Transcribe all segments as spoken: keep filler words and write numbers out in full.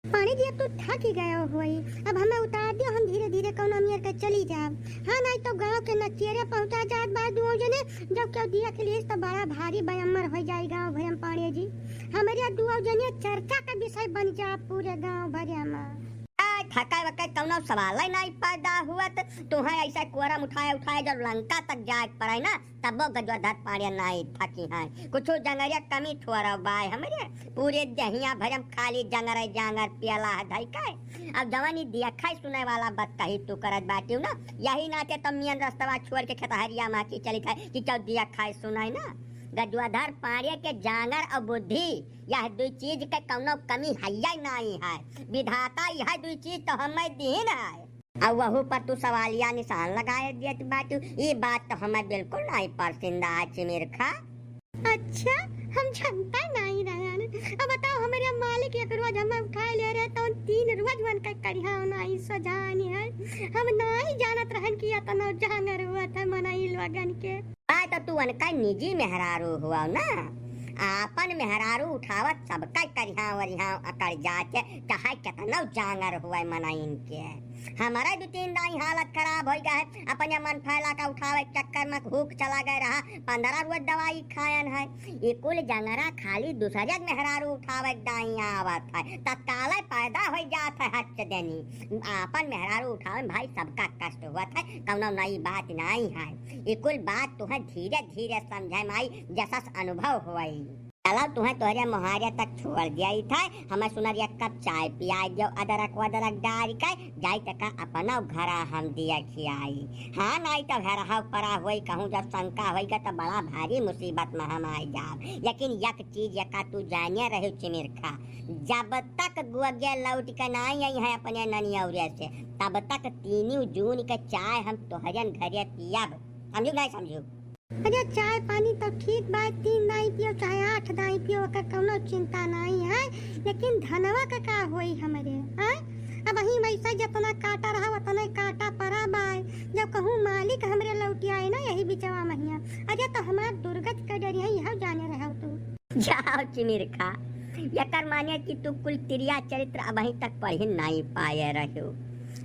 पांड़े जी, अब तू थक ही गया होई, अब हमें उतार दियो, हम धीरे धीरे कौनो मेर के चली जाब। हाँ, नाहीं तो गाँव के नचेरे पहुँचा जात बा दुओ जने, जब केहू देख लीस तो बड़ा भारी बयम्मर होइ जाई गाँव भर में पांड़े जी। हमरे दुओ जने चर्चा के विषय बन जाब पूरे गाँव भर में। ए, थकाए वकाए कौनो सवाल ही नाहीं पैदा हुअत। तुहें ऐसे कोरम उठाए उठाए जब लंका तक जाए के पड़े ना, तबो गजोधर पांड़े नाहीं थकी हैं। कुछ जंगरे कमी थोड़ा बाय हमरे, पूरे देहिया भर में खाली जंगरे जांगर पियला है धई के। अब जवानी दिया खाए सुनाए वाला बात कही तू करत बाटियो ना, यही नाते तो मियन रस्तवा छोड़ के खेतहरिया मा की चली था कि क्यों दिया खाए सुनाए ना। गजोधर पांड़े के जांगर और बुद्धि, यह दुई चीज के कौनो कमी हइये नाहीं है। विधाता यह दुई चीज तो हमें दीन है, और वहू पर तू सवालिया निशान लगाए देत बाटू। ई बात तो हमें बिल्कुल नाहीं पसंद आए चिमिरखा। अच्छा, हम जनता नाहीं रहन। अब बताओ, हमरे मालिक एक रोज हमें उठाए ले रहे, तो तीन रोज मन का करिहा नाहीं सजानी है। हम नाहीं जानत रहन कि इतना जांगर हुआ था मनई लोगन के। आ तो तू उनका निजी मेहरारू हुआ ना, आपन मेहरारू उठावत सबका करिहा वरिहा अकड़ जाके, चाहे केतनो जांगर हुआ मनइन के। हमारा दो तीन दाई हालत खराब होइ गए है, अपने मन फैला का उठावे के चक्कर में हुक चला गए रहा, पंद्रह रोज दवाई खायन है। ई कुल जंगरा खाली दूसरे के मेहरारू उठावे के दाई आवत है, तत्काल पैदा होइ जात है हच देनी। आपन मेहरारू उठावे में भाई सबका कष्ट हुआ था, कौनो नई बात नाहीं है। ई कुल बात तुहें धीरे धीरे समझे माई, जसस अनुभव होई। चलो तुहें तोहरे मोहारे तक छोड़ दिया था, हमें सुनर एक कप चाय पियाई दियो, अदरक वदरक डाल के, जाई तका अपना घरा हम दिया खियाई। हाँ, नाहीं तो घर हाउ परा होई, कहूँ जब शंका होई गा तो बड़ा भारी मुसीबत में हम आई जाब। लेकिन एक चीज एका तू जाने रहे चिमिरखा, जब तक गोगे लौट के नाहीं आई है अपने ननियौरे से, तब तक तीन जून के चाय हम तोहरन घरे पियब। समझू नाहीं समझू? अरे चाय पानी तो ठीक बा, तीन दाई पियो चाहे आठ दाई पियो, ओकर कौनो चिंता नाहीं है, लेकिन धनवा का का होई हमरे, हैं? अब वही वैसे जितना काटा रहा उतना काटा परा बा, जब कहूँ मालिक हमरे लौट आए ना यही बिचवा महिया। अरे तो हमार दुर्गत के डरिया यह जाने रहो तू। जाओ चिमिरखा, एकर माने कि तू कुल तिरिया चरित्र अबहीं तक पढ़ी नाहीं पाए रहो।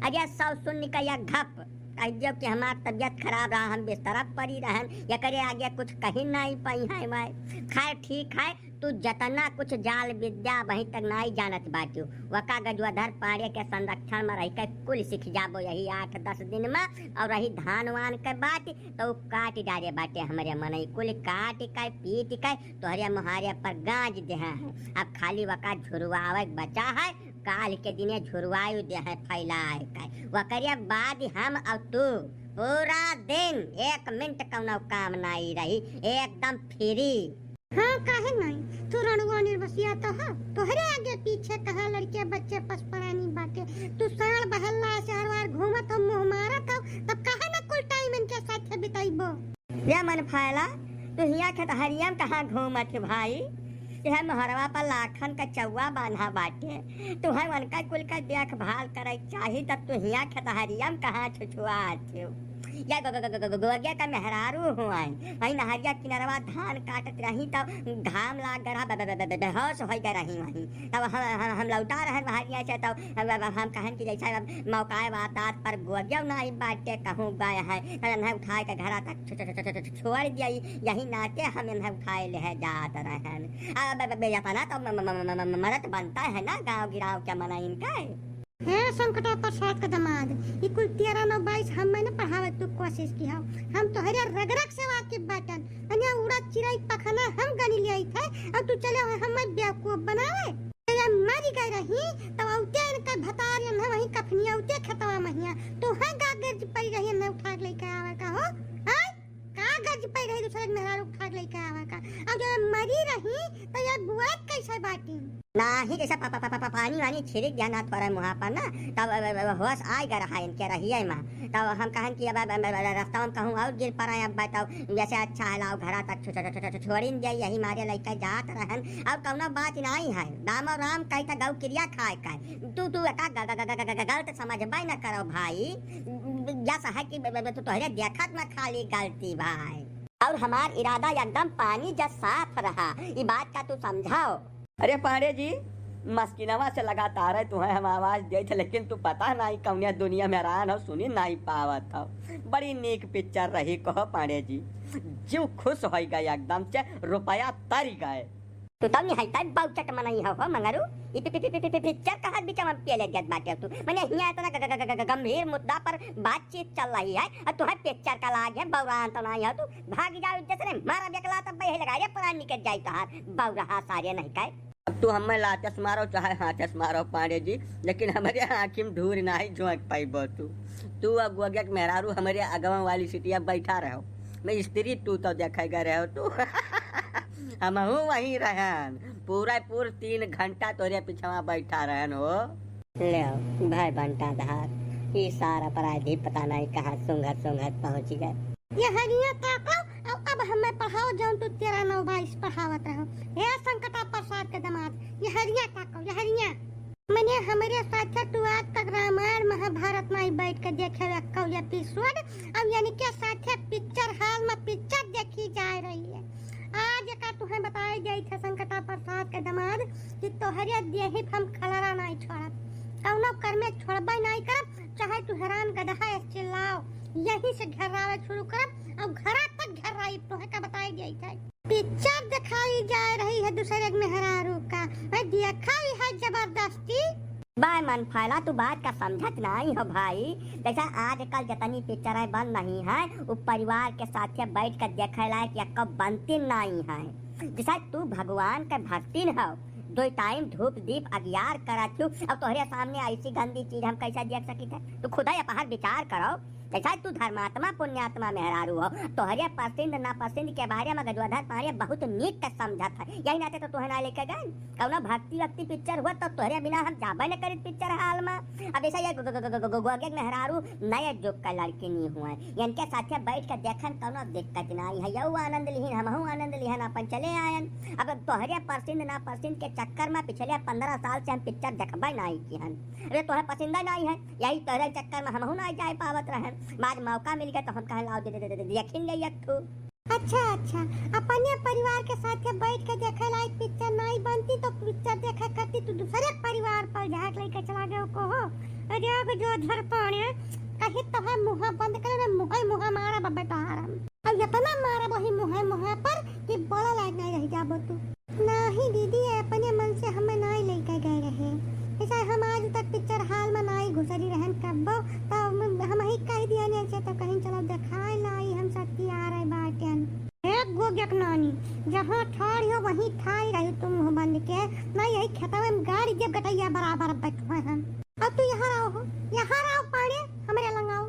अरे सौ सुन का या घप कह दियो कि हमार तबियत खराब रहा, हम बिस्तरा परी रहन, एकरे आगे कुछ कही नाहीं पाई है मैं। खैर ठीक है, तू जतना कुछ जाल विद्या अबहीं तक नाहीं जानत बाटियो, वका गजोधर पांड़े के संरक्षण में रह के कुल सीख जाबो यही आठ दस दिन में। और रही धान वान के बात, तो उ काट डारे बाटे हमरे मनई, कुल काट के पीट के तोहरे मोहारे पर गांज देहे हैं। अब खाली वका झुरवावे के बचा है, काल के दिने झुरवायु देहे फैलाए के। वकरे बाद हम और तू पूरा दिन एक मिनट कौनो काम नाहीं रही, एकदम फ्री। हाँ, काहे नाहीं? तू रणुआ निर्बसिया तो हो, तोहरे आगे पीछे कहाँ लड़के बच्चे पसपरानी बाटे। तू साँड़ बहल्ला से हर बार घूमत हो, मुँह मारत हो, तब काहे ना कुल टाइम इनके साथे बिताइबो? ये मन फैला, तू हियाँ खेतहरिया में कहाँ घूमत है भाई? यह मोहरवा पर लाखन का चौवा बांधा बाटे। तू है उनका कुल का देखभाल करे के चाही, तब तू हियाँ खेतहरिया में कहाँ छुछुआत हो? या गो-, गो-, गो-, गो-, गो-, गोगे का मेहरारू हुआई, वही नहरिया किनरवा धान काटत रही, तब घाम लाग गए रहा, बे-, बे-, बे-, बे-, बेहोश होइ गए रही वहीं। तब हम, हम, हम लौटा रहन नहरिया से, तब हम, हम, हम कहन कि जैसे अब मौकाए वारदात पर गोगे नाहीं बाटे, कहूँ गए हैं, तब इन्हें उठाए के घरा तक छो-, छो-, छोड़ दिया। यही नाते हम इन्हें उठाए ले जात रहन। अब, अब, अब अपना तो म-, म-, म-, म-, म-, मरद बनता है ना गाँव गिराव के मनइन के। हे संकटा प्रसाद का दामाद, ई कुल तेरह नौ बाईस हम में न पढ़ावे तू कोशिश की हो। हम तोहरे रग रग से वाकिफ बाटन। अने उड़द चिरई पखना हम गनी ले आई थे, और तू चले हो हमें बेवकूफ बनावे। या मरी गई रही, तो औते इनका भतार यन्हे वहीं कफनिया, औते खेतवा महिया। तो हैं का गर्ज पड़ी रही, यन्हे उठा के लेके आवे का हो? हैं? का गर्ज पड़ी रही दूसरे के मेहरारू उठा के लेके आवे का? और जब मरी रही, तो ये बुआत कैसे बाटी? नाही, जैसे प-, प-, प-, प-, पानी वानी छिड़क गया ना थोड़ा मुँहा पर ना, तब, अब, अब, अब होश आइ गया रहा इनके रहिए मा। तब हम कहन कि अब, अब, अब, अब रस्ता में कहूँ और गिर पड़ा, अब बताओ, जैसे अच्छा है, लाओ घरा तक छो-, छो-, छो-, छो-, छोड़िन दे, यही मारे लइका जात रहन। और कौनो बात नाहीं है, दामो राम कही था गौ किरिया खाए का। तू, तू एका ग-, ग-, ग-, ग-, ग-, गलत समझबे न करो भाई, जस है कि ब-, ब-, ब-, तू तोहरे देखत में खाली गलती भाई। और हमार इरादा एकदम पानी जस साफ रहा, ई बात का तू समझाओ। अरे पांड़े जी, मस्किनवा से लगातार है तुहैं हम आवाज देत है, लेकिन तू पता नाहीं कौने दुनिया में हैरान हो, सुनी नाहीं पावत हो। बड़ी नीक पिक्चर रही कहो पांडे जी, जीव खुश होइ गए एकदम से, रुपया तरि गए। तू तौ निहायत बौचट मनई हो, हो मंगरू। ई पि-, पि-, पि-, पि-, पि-, पिक्चर कहाँ बीच में पेले देत बाटे तू? मने हियाँ इतना ग-, ग-, ग-, ग-, गंभीर मुद्दा पर बातचीत चल रही है और तुहैं पिक्चर का लाग है, बौरान तो नाहीं हो तू। भाग जाओ इज्जत से, मारा बेकला तब यही लगा रे, प्राण निकल जाए तोहार, बौरहा सारे नहीं कहे। अब तू हमें लाचस मारो चाहे हाथस मारो पांडे जी, लेकिन हमरे आँखी में धूर नाहीं झोंक पाइबो तू। तू और गोगे के मेहरारू हमरे अगवा वाली सीटिया बैठा रहो, मैं स्त्री तू तो देखे गए रहो तू। हमहू वहीं रहन, पूरा पूर तीन घंटा तोरे पिछवा बैठा रहन हो। ले आओ, भाई बंटाधार, ई सार अपराधी पता नाहीं कहाँ सूंघत सूंघत पहुँच गए। ये हरिया ताको, अब, अब हमें पढ़ाओ जौन तू तेरह नौ बाईस पढ़ावत रहो। हे संकटा प्रसाद के दामाद, ये हरिया ताको, ये हरिया। मने हमरे साथे तू आज तक रामायण महाभारत नाहीं बैठ के देखे एक्को एपिसोड, अब यानी के साथे पिक्चर हॉल में पिक्चर देखी जा रही है। आज का तुहैं बताए जाई थे संकटा प्रसाद के दामाद कि तोहरे देही पे हम खलरा नाहीं छोड़ब, कौनो कर्मे छोड़बे नाहीं करब, चाहे तू हैरान गदहा ऐस चिल्लाओ, यहीं से घेरावे शुरू करब और घरा तक घेराई, तोहे का बताए जाई थे। पिक्चर दिखाई जा रही है दूसरे के मेहरारू का, मैं दिखाई है जबरदस्ती। बाय मन फैला, तू बात का समझत नाहीं हो भाई। जैसा आजकल जितनी पिक्चरें बन रही हैं, वो परिवार के साथे बैठ के देखे लायक एक्को बनती नाहीं है। जैसा तू भगवान के भक्तिन हो, दो टाइम धूप दीप अगियार करत हो, अब तोहरे सामने ऐसी गंदी चीज हम कैसे देख सकित है? तू खुदा ये पहाड़ विचार करो। जैसा तू धर्मात्मा पुण्यात्मा मेहरारू हो, तोहरे पसंद नापसंद के बारे में गजोधर पांडे बहुत नीक के समझत है, यही नाते तो तोहे ना लेके गए। कौनो भक्ति वक्ति पिक्चर हुआ तो तोहरे बिना हम जाबे न करित पिक्चर हॉल में। अब ऐसा ये गो-, गो-, गो-, गो-, गो-, गोगे के मेहरारू नए जुग का लड़की नहीं हुआ, इनके साथे बैठ के देखन कौनो दिक्कत नहीं है, यहू आनंद लिहिन, हमहू आनंद लिहन, अपन चले आयन। अब तोहरे पसंद नापसंद के चक्कर में पिछले पन्द्रह साल से हम पिक्चर देखबे नहीं किहन। अरे तोहे पसंद नहीं है, यही तोहरे चक्कर में हमहू ना जाए पावत रहन। आज मौका मिल गया तो हम कहन लाओ दे, दे, दे, दे, देखिन ले एक ठो। अच्छा, अच्छा, अपने परिवार के साथे बैठ के देखे लायक पिक्चर नाहीं बनती तो पिक्चर देखे करती तू दूसरे परिवार पर झाट लेके चला गयो को हो। अरे गजोधर पांडे, कहीं तो है मुँह बंद करे ना, मुँह ही मुँह मारा बब्बे तोहार हम। अब इतना मारा वही मुँह मुँह पर कि बोला लायक नहीं रह जाबो तू। नाहीं दीदी, ये अपने मन से हमें नाहीं लेके गए रहे। ऐसा हम आज तक पिक्चर हॉल में नाहीं घुसरी रहन कब्बो, तो हम, हम ही कह दिया ने ऐसे तो कहीं चलो दिखाए लाई हम सत्ती आ रहे बाटेन। एक गोगेक नानी, जहाँ ठाड़ हो वहीं ठाड़ रही तुम मुँह बंद के, ना यही खेतवा में गाड़ी जब गटैया बराबर बैठो हैं हम। अब तू यहाँ रहो, यहाँ रहो पाड़े, हमरे लंगाओ।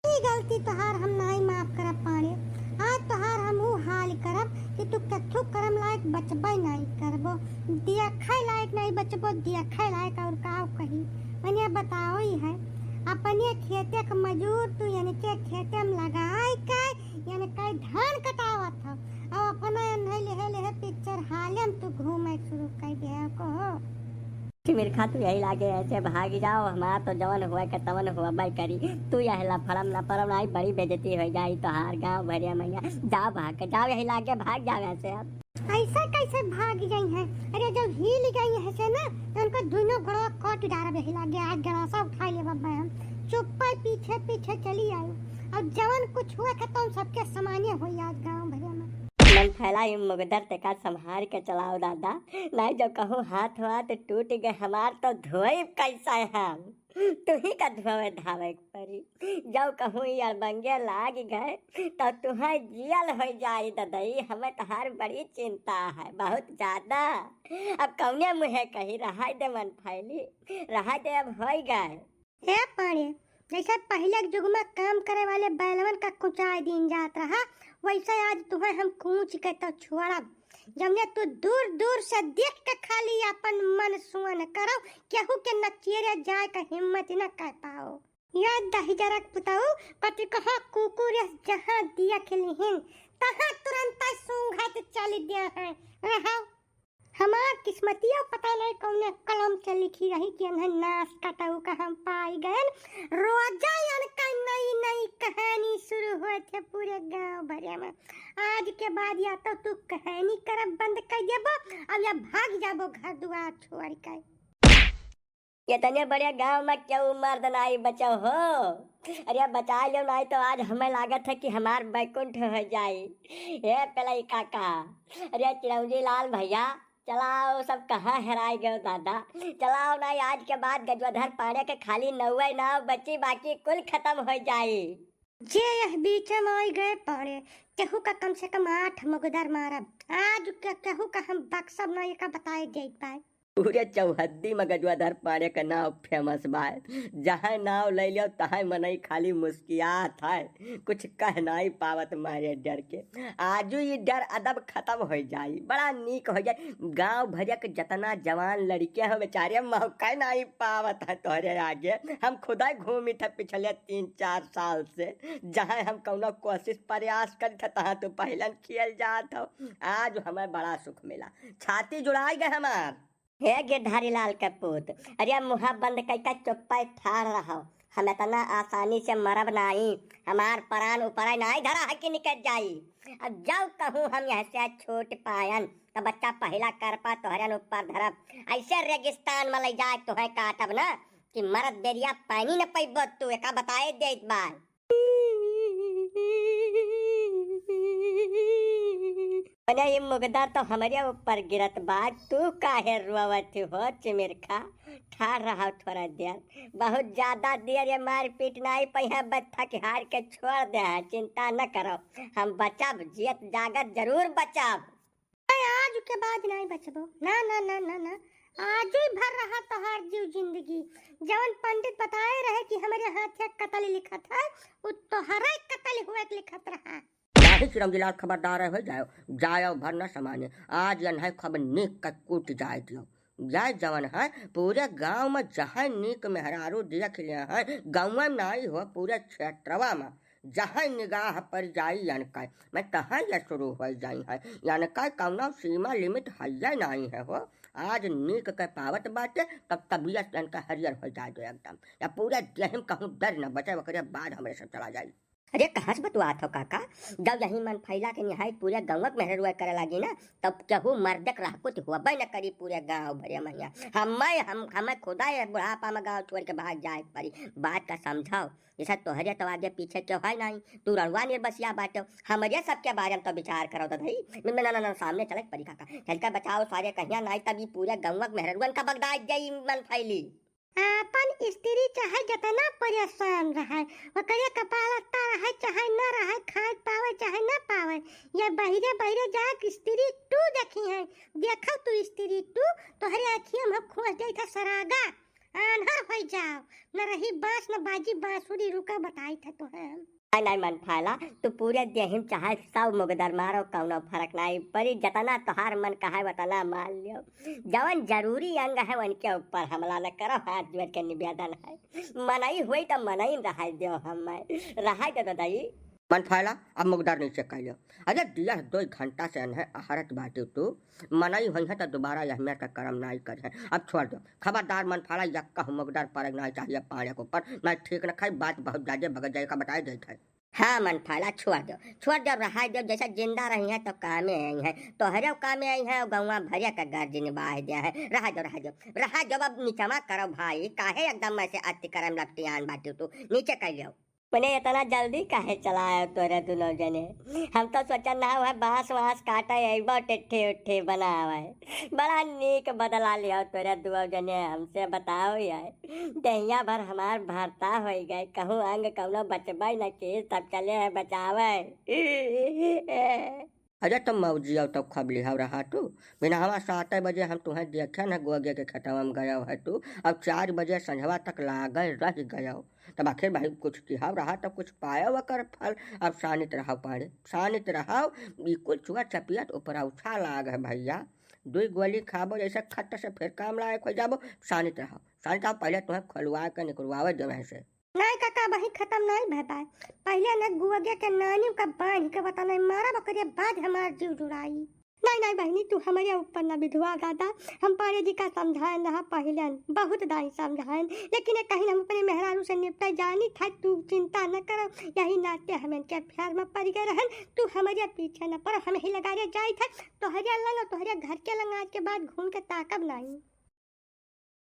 ई गलती तोहार हम नाई माफ करब पाड़े। आज तोहार हम ऊ हाल करब कि तू कथू करम लायक बचबे नाई करबो, दियखे लायक नाई बचबो, दियखे लायक और काव कही। मने बताओ ही है, अपने खेते के मजूर तू इनके खेते में लगाई के, इनके धान कटावत हो, और अपना एन्हे लेहे लेहे पिक्चर हाले में तू घूमे शुरू कर दे को हो। मिरखा तू यही लागे ऐसे भाग जाओ, हमार तो जवन हुआ के तवन हुआ भाई करी। तू यह लफड़म न परम आई, बड़ी बेइज्जती हो जाई तोहार गाँव भरिया मैया। जाओ भाग के, जाओ यही लागे भाग जाओ यहाँ से अब। ऐसा कैसे भाग गई है? अरे जब हिल गई है से ना, तो उनको दोनों गोड़वा काट डारब यही लागे। आज गड़ासा उठा ले बब्बा हम। चुप्पे पीछे पीछे चली आई। और जवन कुछ हुआ के तो सबके समाने हुई आज गाँव भरिया में। मन फैला ही मुगदर ते का संभार के चलाओ दादा। नहीं जो कहूँ हाथ वाथ टूट गए हमार तो धोइब कैसे हम? तुही का धोवे धावे के परी। जब कहूँ ई अड़बंगे लाग गए तो तुहे जियल हो जाई ददई। हमें तोहार बड़ी चिंता है, बहुत ज्यादा। अब कौने मुँहे कही, रहाई दे मन फैली, रहाई दे, अब होई गए। ए पाड़े, जैसे पहिले के जुग में काम करे वाले बैलवन का कुचाय दीन जात रहा, वैसे आज तुहे हम कूच के तो छोड़ब। जौने तू दूर दूर से देख के खाली अपन मन सुअन करो, केहू के नचेरे जाए का हिम्मत न कर पाओ। या दहिजरक पुतऊ, पति कहा कुकुर यस जहाँ देख लिहिन, तहाँ तुरंत सूंघत चल दिया है। रहो। हमार किस्मतिया पता नहीं कौने कलम से लिखी रही कि इन्हें नास कटऊ का हम पाई गए। रोजा इनका नई नई कहानी शुरू होत है पूरे गांव भरे में। आज के बाद या तो तू कहानी करब बंद कर देबो, अब या भाग जाबो घर दुआर छोड़ के। इतने बड़े गांव में केहू मर्द नाई बचो हो। अरे बचा लो, नाई तो आज हमें लागत है कि हमार बैकुंठ हो जाई। हे पेलई काका, अरे चिरौंजी लाल भैया, चलाओ, सब कहाँ हेराई गयो दादा। चलाओ नाई, आज के बाद गजवाधर पांड़े के खाली नौवे नाव बची, बाकी कुल खत्म हो जाई। जे यह बीच में आई गए पांड़े, केहू का कम से कम आठ मुगदर मारब। आज के केहू का हम बक्सब ना, एका बताए देत बाय। पूरे चौहद्दी में गजवाधर पांड़े का नाव famous बाय। जहाँ नाव ले लियो, तहाँ मनई खाली मुस्कियात है, कुछ कह नाई पावत मारे डर के। आजू ई डर अदब खत्म हो जाई, बड़ा नीक हो जाई। गांव भरिया के जतना जवान लड़के हैं, बेचारे मौका नाई पावत है तोहरे आगे। हम खुदा घूमी थे पिछले तीन चार साल से, जहाँ हम कौनो कोशिश प्रयास करी थे, तहाँ तू पहलन खेल जात हो। आज हमें बड़ा सुख मिला, छाती जुड़ाई गए हमार। हे गिरधारी लाल के पूत, अरे मुँह बंद कइका चुप्पे ठाड़ रहो। हम इतना आसानी से मरब नाई, हमार प्राण ऊपर नाई धरा है कि निकल जाई। अब जाओ कहूँ हम यहाँ से छूट पायन, तो बच्चा पहिला करपा तोहरन ऊपर धरब। ऐसे रेगिस्तान में ले जाए तोहे काटब ना कि मरद बेरिया पानी न पैबो तू, एका बताए देत बाय। मने ये मुगदर तो हमरे ऊपर गिरत बा, तू काहे रोवत हो चिमिरखा? ठाड़ रहा थोड़ा देर, बहुत ज्यादा देर ये मारपीट नाई पइहे, बस थक हार के छोड़ दे है, चिंता न करो, हम बचब, जियत जागत जरूर बचब। नहीं, आज के बाद नहीं बचबो। ना, ना, ना, ना, ना। आज ही भर रहा तोहार जीव जिंदगी। जवन पंडित बताए रहे कि हमरे हाथ से कतल लिखत है, उ तोहरे कतल हुए के लिखत रहा। नाही चिरौंजी लाल, खबरदार हो जाओ, जाओ भर न समाने। आज यन्हे खूब नीक का कूट जाए दियो। जाए जवन है, पूरे गांव में जहाँ नीक मेहरारू देख लिया है, गाँव में नाई हो, पूरे क्षेत्रवा में जहाँ निगाह पर जाई यनका, मैं तहाँ ये शुरू हो जाई है। यनका कौनो सीमा limit हइये नाई है हो। आज नीक के पावत बाटे, तब तबियत यनका हरियर हो जाए दो एकदम। या पूरे देह में कहूँ डर न बचे, ओकरे बाद हमरे सब चला जाई। अरे कहाँ से बतुआत हो काका, जब यही मन फैला के निहाई पूरे गाँव के मेहररुआ करे लागी ना, तब केहू मर्दक रहकुत होबे न करी पूरे गाँव भरे महिया। हमें, हम, हमें खुदा ये बुढ़ापा में गाँव छोड़ के भाग जाए के पड़ी। बात का समझाओ, जैसा तोहरे तो आगे पीछे क्यों है नहीं, तू रणवा निर्बसिया बाटो, हमरे सबके बारे में तो विचार करो तो भाई। न, न, न, न, सामने चले के पड़ी काका, चल के बचाओ सारे कहिया नहीं, तब ये पूरे गाँव के मेहररुअन का बगदाई जाई मन फैली। आपन स्त्री चाहे जतना परेशान रहे, ओकरे कपालता रहे चाहे न रहे, खाए पावे चाहे न पावे, या बहिरे बहिरे जाके स्त्री टू देखी है। देखो तू स्त्री टू, तोहरे अखिया में खोस जाई था सरागा, आन्हर हो जाओ, न रही बांस न बाजी बांसुरी, रुका बताई था तोहे हम। नाई, नाई मन फैला, तू पूरे देहिम चाहे सौ मुगदर मारो, कौनो फर्क नाई पड़ी, जतना तोहार मन कहे वतना मार लियो। जवन जरूरी अंग है उनके ऊपर हमला न करो, हाथ जोड़ के निवेदन है। मनई हुई तो मनई रहाई दियो, हमें रहाई दे दो दाई। मन फैला, अब मुगदर नीचे कर लियो। अरे दिया दो घंटा से अनहे अहरत बाटी तू, मनई होई है तो दोबारा यह मेर का करम नाई कर है। अब छोड़ दो, खबरदार मन फैला, यक्का मुगदर परग नाई चाहिए पाड़े के ऊपर, नाई ठीक न खाई, बात बहुत ज्यादा बगत जाए का बताए देत है। हाँ मन फैला, छोड़ दो, छोड़ दो, रहाई दो, जैसे जिंदा रही है तो कामे आई है, तोहरे कामे आई है, गौवा भरे का गर्ज निबाह दे है। रहा दो, रहा दो, रहा दो, अब नीचवा करो भाई, काहे एकदम ऐसे अति करम लपटियान बाटी तू, नीचे कर लियो। मने इतना जल्दी काहे चलायो तोरे दुनो जने? हम तो सोचन ना हुआ बांस वांस काटे अइबो टिट्ठी उट्ठी बनावे। बड़ा नीक बदला लियो तोरे दुनो जने हमसे, बताओ यार। दहिया भर हमार भरता होई गए, कहूँ अंग कौनो बचबे न की, सब चले हैं बचावे। अरे तो मौजिया तो खब लिहाव रहा तू। बिनहवा सात बजे हम तुहें देखे न गोगे के खेतवा में गयो है तू। अब चार बजे संझवा तक लागल रह गयो। तब आखिर भाई कुछ किहाव रहा तब कुछ पायो ओकर फल। अब शानित रहो पाड़े, शानित रहो। ई कुल चुआ चपियत ऊपर उछा लाग है भैया। दुई गोली खाबो जैसे खट से फिर काम लायक हो जाबो। शानित रहो, शानित रहो, पहले तुहें खोलवा के निकलवावे देवे से। नाई काका, अबहीं खतम नाई भय बाय। पहिले न गुअगे के नानी का बांध के बता नाई मारब, ओकरे बाद हमार जीव जुड़ाई। नहीं, नहीं बहिनी, तू हमरे ऊपर ना विधवा गादा। हम पाड़े जी का समझाएन रहा पहिलन, बहुत दाई समझाएन, लेकिन ये कहीं हम अपने मेहरारू से निपटे जानी था। तू चिंता न करो, यही नाते हम इनके प्यार में पड़ गए रहन। तू हमरे पीछे न पड़ो, हम ही लगा रे जाई था। तोहरे लंग और तोहरे घर के लंग आज के बाद घूम के ताकब नहीं।